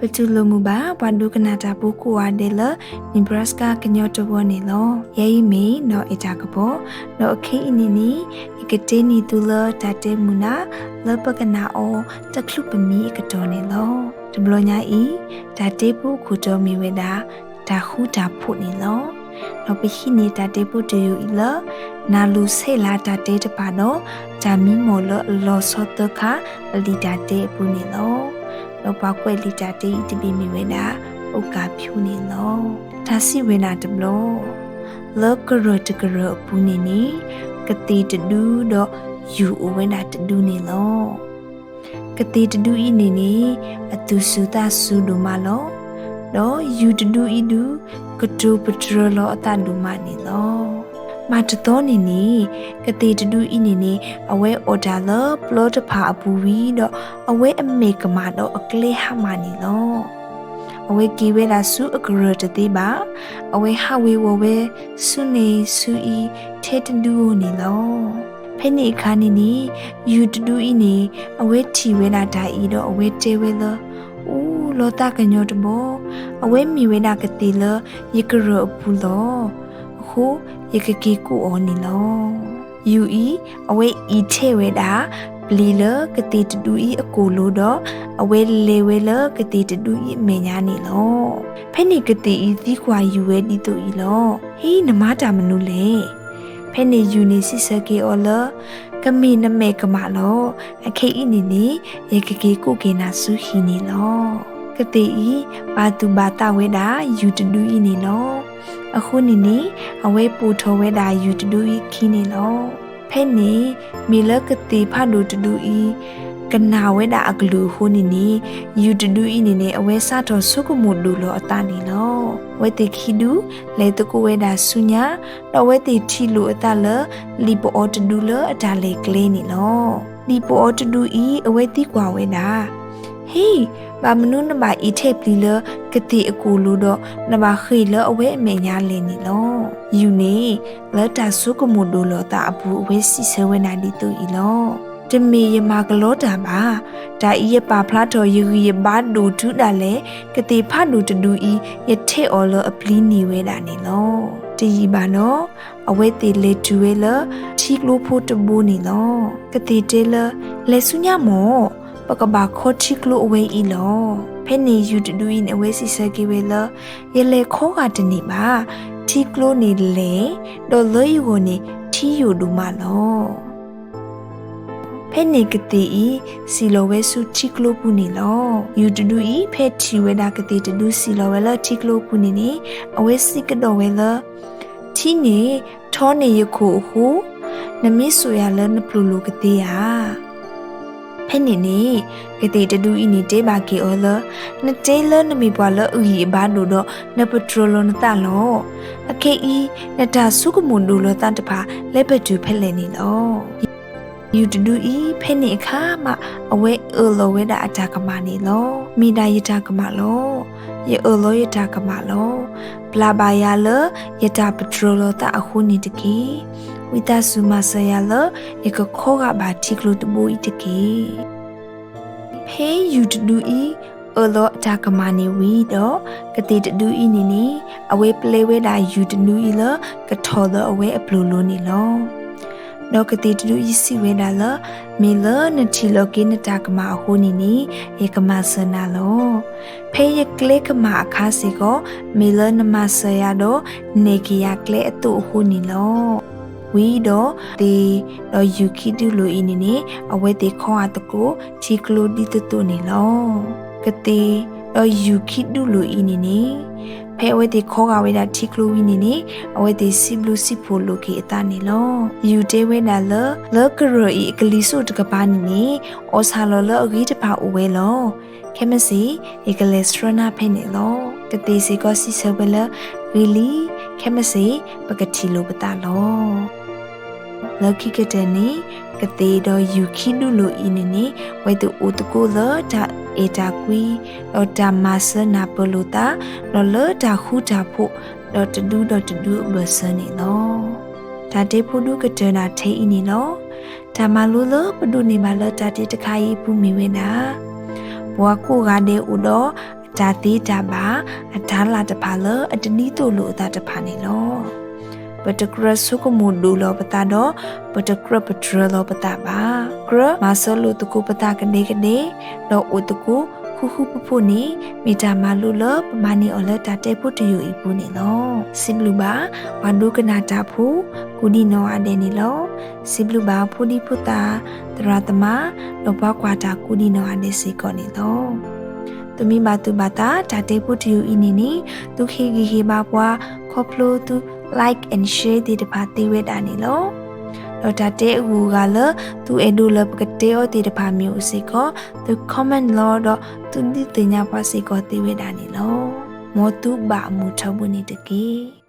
ပတူၢ်လိာ်မုာ်ဘၣ် ပှၤဒိကနၣ်တၢ်ဖိကိးဂၤဒဲးလၢ Nebraska ကညီတဝၢန့ၣ်လီၤ. ယဲအံၤမ့ၢ်နီၢ်အဲၣ်တၢ်ကပီၤ, ဒီးအခဲအံၤန့ၣ်န့ၣ် ယကတဲန့ၢ်သုလၢတၢ်တဲမုာ်နၤ လၢပကနၣ်အီၤတချုးပမံအကတီၢ်န့ၣ်လီၤ. တဘျီညါအံၤ တၢ်တဲဖိအခိၣ်တီမ့ၢ်ဝဲဒၣ် တၢ်ဃူတၢ်ဖိးန့ၣ်လီၤ. ဒီးပဟံးန့ၢ်တၢ်တဲဖိတယုၢ်အံၤလၢ နၢ်လိၤဆဲးလၤတၢ်တဲတဖၣ်ဒီး တၢ်မံမီၢ်လၢအလီၤဆီသၢခါ အလံာ်တၢ်တဲအပူၤန့ၣ်လီၤ. ဒီးပှၤကွဲးလံာ်တၢ်တဲအံၤတဘ့ၣ်မ့ၢ်ဝဲဒၣ် အိၣ်ကၣ်ဖၠိန့ၣ်လီၤ. တၢ်စံးဝဲဒၣ်တဘျီ, လၢကရၢၢ်တကရၢၢ်အပူၤန့ၣ်န့ၣ် ကသ့ၣ်တဒုဒီးယုၢ်အိၣ်ဝဲဒၣ်တဒုန့ၣ်လီၤ. ကသ့ၣ်တဒုအံၤန့ၣ်န့ၣ် အသူၣ်စူၤသးစူၤဒိၣ်မးလီၤ. ဒီးယုၢ်တဒုအံၤဒုး ကတိၤပတြၢၤလီၤအသးဒိၣ်မးန့ၣ်လီၤ. မၤတသီန့ၣ်န့ၣ် ကသ့ၣ်တဒုအံၤန့ၣ်န့ၣ် အဝဲအိၣ်တၢ်လၢပျီတဖၣ်အပူၤဝံၤဒီး အဝဲအမဲာ်ကမၣ်ဒီးအကျဲဟါမၢ်န့ၣ်လီၤ. အဝဲက့ၤဝဲဒၣ်ဆူအကရၢၢ်တသ့ဘၣ်. အဝဲဟးဝ့ၤဝီၤဝဲဆူန့ၣ်ဆူအံၤထဲတဒုဧိၤန့ၣ်လီၤ. ဖဲန့ၣ်အခါန့ၣ်န့ၣ် ယုၢ်တဒုအံၤန့ၣ် အဝဲထံၣ်ဝဲဒၣ်တၢ်အံၤဒီးအဝဲတဲဝဲလၢ အိၣ်လီၤသးကညီၤတဘီ, အဝဲမ့ၢ်ဝဲဒၣ်ကသ့ၣ်လၢယကရၢၢ်အပူၤလီၤ. အဃိယကက့ၤကိးအီၤန့ၣ်လီၤ. ယုၢ်အံၤ အဝဲအံးထဲးဝဲဒၣ် ပျံၤလၢကသ့ၣ်တဒုအံၤအကိာ်လိၤဒီး အဝဲလဲၤဝဲလၢကသ့ၣ်တဒုအံၤအမဲာ်ညါန့ၣ်လီၤ. ဖဲန့ၣ်ကသ့ၣ်အံၤသံကွၢ်ယုၢ်ဝဲဒ်သိးအံၤလီၤ. ဟ့ နမၤတၢ်မနုၤလဲၣ်. ဖဲန့ၣ်ယုၢ်န့ၣ်စံးဆၢက့ၤအီၤလၢ ကမ့ၢ်နမဲာ်ကမၣ်လီၤ. အခဲအံၤန့ၣ်န့ၣ် ယကက့ၤကိးက့ၤနၤဆူဟံၣ်န့ၣ်လီၤ. ကသ့ၣ်အံၤ ဘၣ်သူၣ်ဘၣ်သးဝဲဒၣ်ယုၢ်တဒုအံၤန့ၣ်လီၤ. အဃိန့ၣ်န့ၣ် အဝဲပိာ်ထီၣ်ဝဲဒၣ်ယုၢ်တဒုအံၤအခံန့ၣ်လီၤ. ဖဲန့ၣ် မ့ၢ်လၢကသ့ၣ်ဖးဒိၣ်တဒုအံၤ ကနာ်ဝဲဒၣ်အကလုၢ်အဃိန့ၣ်န့ၣ် ယုၢ်တဒုအံၤန့ၣ်န့ၣ် အဝဲစးထီၣ်ဆိကမိၣ်ဒိၣ်လီၤအသးန့ၣ်လီၤ. အဝဲသ့ၣ်ခံဒု လဲၤသကိးဝဲဒၣ်ဆူညါ, ဒီးအဝဲသ့ၣ်ထံၣ်လိာ်အသးလၢ လံာ်ပအီတဒုလၢအတၢ်လဲၤကျဲန့ၣ်လီၤ. လံာ်ပအီတဒုအံၤ အဝဲသံကွၢ်ဝဲဒၣ်, ဟ့, ဘၣ်မနုၤနဘၣ်အံးထဲးပျံၤလၢကသ့ၣ်အကိာ်လိၤဒီး နဘၣ်ဃ့ၢ်လၢအဝဲအမဲာ်ညါလဲၣ်န့ၣ်လီၤ. ယုၢ်န့ၣ် လၢတၢ်ဆိကမိၣ်ဒိၣ်လီၤသးအပူၤ အဝဲစံးဆၢဝဲဒၣ်ဒ်သိးအံၤလီၤ. တမ့ၢ်ယမၤကလီတၢ်ဘၣ်. တၢ်အံၤယပာ်ဖျါထီၣ်ယဂံၢ်ယဘါဒိၣ်တုၤဒၣ်လဲာ် ကသ့ၣ်ဖးဒိၣ်တဒုအံၤ ယထဲးအီၤလၢအပျံၤန့ၢ်ဝဲဒၣ်န့ၣ်လီၤ. တယံာ်ဘၣ်ဒီး အဝဲသ့ၣ်လဲၤတုၤဝဲလၢထံကျိဖိတဘိန့ၣ်လီၤ. ကသ့ၣ်တဲလၢ လဲၤဆူညါမၢ်, ပကဘၣ်ခီထံကျိအဝဲအံၤလီၤ. ဖဲန့ၣ်ယုၢ်တဒုအံၤန့ၣ် အဝဲစံးဆၢက့ၤဝဲလၢ ယလဲၤခီဂာ်တန့ၢ်ဘၣ်. ထံကျိန့ၣ်လဲၢ်, ဒီးလၢယဂီၢ်န့ၣ်ထံယိာ်ဒိၣ်မးလီၤ. ဖဲန့ၣ်ကသ့ၣ်အံၤ စံၣ်လီၤဝဲဆူထံကျိပူၤန့ၣ်လီၤ. ယုၢ်တဒုအံၤ ဖဲထံၣ်ဝဲဒၣ်ကသ့ၣ်တဒုစံၣ်လီၤဝဲလၢထံကျိပူၤန့ၣ်န့ၣ် အဝဲစံးကဒီးဝဲလၢ ထံန့ၣ်ထီန့ၢ်ယခိၣ်အဃိ နမ့ၢ်စိာ်ယၤလၢနပျီၢ်လိၤကသ့ဧါ. ဖဲန့ၣ်န့ၣ် ကသ့ၣ်တဒုအံၤန့ၣ်တဲဘၣ်က့ၤအီၤလၢ နတဲလၢနမ့ၢ်ပှၤလၢအဂံၢ်အဘါဒိၣ်ဒီး နပတြၢၤလီၤနသးလီၤ. အခဲအံၤ နတၢ်ဆိကမိၣ်ဒိၣ်လီၤသးတဖၣ် လဲၤပတုာ်ဖဲလဲၣ်န့ၣ်လီၤ. ယုၢ်တဒုအံၤ ဖဲန့ၣ်အခါမး အဝဲအၢၣ်လီၤဝဲဒၣ်အတၢ်ကမၣ်န့ၣ်လီၤ. မ့ၢ်ဒၣ်ယတၢ်ကမၣ်လီၤ. ယအၢၣ်လီၤယတၢ်ကမၣ်လီၤ. ပျၢ်ဘၣ်ယၤလၢယတၢ်ပတြၢၤလီၤသးအဃိန့ၣ်တက့ၢ်. ဝံသးစူၤမၤစၢၤယၤလၢယကခီဂာ်ဘၣ်ထံကျိတဘိအံၤတက့ၢ်. ဖဲယုၢ်တဒုအံၤ အၢၣ်လီၤအတၢ်ကမၣ်န့ၣ်ဝံၤဒီး ကသ့ၣ်တဒုအံၤန့ၣ်န့ၣ် အဝဲပျဲဝဲဒၣ်ယုၢ်တဒုအံၤလၢကထီၣ်လၢအဝဲအပျီၢ်လိၤန့ၣ်လီၤ. ဒီးကသ့ၣ်တဒုအံၤစံးဝဲဒၣ်လၢ မ့ၢ်လၢနထံၣ်လီၤက့ၤနတၢ်ကမၣ်အဃိန့ၣ်န့ၣ် ယကမၤစၢၤနၤလီၤ. ဖဲယကျဲကမၣ်အခါစ့ၢ်ကီး မ့ၢ်လၢနမၤစၢၤယၤဒီး နဲၣ်က့ၤယၤကျဲအသိးအဃိန့ၣ်လီၤ. ဝံၤဒီး ကသ့ၣ်ဒီးယုၢ်ခံဒူၣ်လိာ်အံၤန့ၣ်န့ၣ် အဝဲသ့ၣ်ခီဂာ်သကိးထံကျိဒ်သိးသိးန့ၣ်လီၤ. ကသ့ၣ်ဒီးယုၢ်ခံဒူၣ်လိာ်အံၤန့ၣ်န့ၣ် ဖဲအဝဲသ့ၣ်ခီဂာ်ဝဲဒၣ်ထံကျိဝံၤန့ၣ်န့ၣ် အဝဲသ့ၣ်စံးဘျုးစံးဖှိၣ်လိာ်က့ၤအသးန့ၣ်လီၤ. ယုၢ်တဲဝဲဒၣ်လၢ လၢကရၢၢ်အံၤအကလံၤစိးတကပၤန့ၣ်န့ၣ် အီၣ်ဆၣ်လီၤလၢအဂ့ၤတဖၣ်အိၣ်ဝဲလီၤ. ခဲမုၢ်ဆ့ၣ် ယကလဲၤဆှၢနၤဖဲန့ၣ်လီၤ. ကသ့ၣ်စ့ၢ်ကီးစံးဆၢဝဲလၢ ဂ့ၤလံ, ခဲမုၢ်ဆ့ၣ် ပကထံၣ်လိာ်ပသးလီၤ. လၢခံကတၢၢ်န့ၣ် ကသ့ၣ်ဒီးယုၢ်ခံဒူၣ်လိာ်အံၤန့ၣ်န့ၣ် အဝဲသ့ၣ်အိၣ်သကိးလၢတၢ်အဲၣ်တၢ်ကွံ ဒီးတၢ်မၤစၢၤနၢ်ပၢၢ်လိာ်သး ဒီးလၢတၢ်ဃူတၢ်ဖိး ဒီးတဒုဒီးတဒုအဘၢၣ်စၢၤန့ၣ်လီၤ. တၢ်တဲဖိဒုကတၢၢ်နၢ်ထဲအံၤန့ၣ်လီၤ. တၢ်မၤလိလၢပဒိးန့ၢ်ဘၣ်လၢတၢ်တဲတခါအံၤအပူၤမ့ၢ်ဝဲဒၣ် ပှၤကိးဂၤဒဲးအိၣ်ဒီးအ တၢ်သ့တၢ်ဘၣ်အတၤလၣ်တဖၣ်လၢအတဒ်သိးလိာ်အသးတဖၣ်န့ၣ်လီၤ. ပတကြၢးဆိကမိၣ်ဒိၣ်လီၤပသးဒီး ပတကြၢးပတြၢၤလီၤပသးဘၣ်. ကြၢးမၤစၢၤလိာ်သကိးပသးကဒဲကဒဲ ဒီးအိၣ်သကိးဃူဃူဖိးဖိးန့ၣ် မ့ၢ်တၢ်မၤလိလၢပမၤန့ၢ်အီၤလၢတၢ်တဲဖိတယုၢ်အံၤပူၤန့ၣ်လီၤ. စံးဘျုးဘၣ် ပှၤဒိကနၣ်တၢ်ဖိ ကိးဒံနီၢ်ဂၤဒဲးန့ၣ်လီၤ. စံးဘျုးဘၣ်ဖိဒံဖိသၣ် သရၣ်သမါ ဒီးပှၤကွၢ်တၢ်ကိးဒံနီၢ်ဂၤဒဲးစ့ၢ်ကီးန့ၣ်လီၤ. သုမ့ၢ်ဘၣ်သူၣ်ဘၣ်သး တၢ်တဲဖိတယုၢ်အံၤန့ၣ်န့ၣ် သုဟ့ၣ်ဂံၢ်ဟ့ၣ်ဘါပှၤ ခီဖျိသု like and share သ့ၣ်တဖၣ်သ့ဝဲဒၣ်န့ၣ်လီၤ. ဒီးတၢ်တဲအဂုၤအဂၤလၢ သုအဲၣ်ဒိးလၢပကတဲအီၤသ့ၣ်တဖၣ်မ့ၢ်အိၣ်စ့ၢ်ကီး သု comment လီၤ ဒီးသုဒုးသ့ၣ်ညါပှၤစ့ၢ်ကီးသ့ဝဲဒၣ်န့ၣ်လီၤ. မ်သုဘၣ်အမုာ်ထီဘိန့ၣ်တက့ၢ်.